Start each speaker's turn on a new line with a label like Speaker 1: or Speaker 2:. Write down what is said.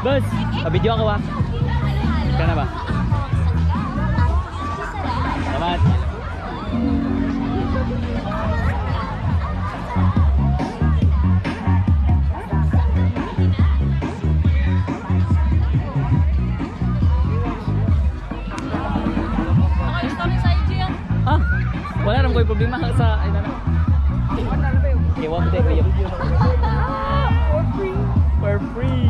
Speaker 1: Boss, pa-video ako ah. Ka na ba? Salamat.
Speaker 2: Naka-story sa IG yan.
Speaker 1: Ah, wala naman ko'y problema sa ay na. Okay, wag tayo kayo. For free. For free.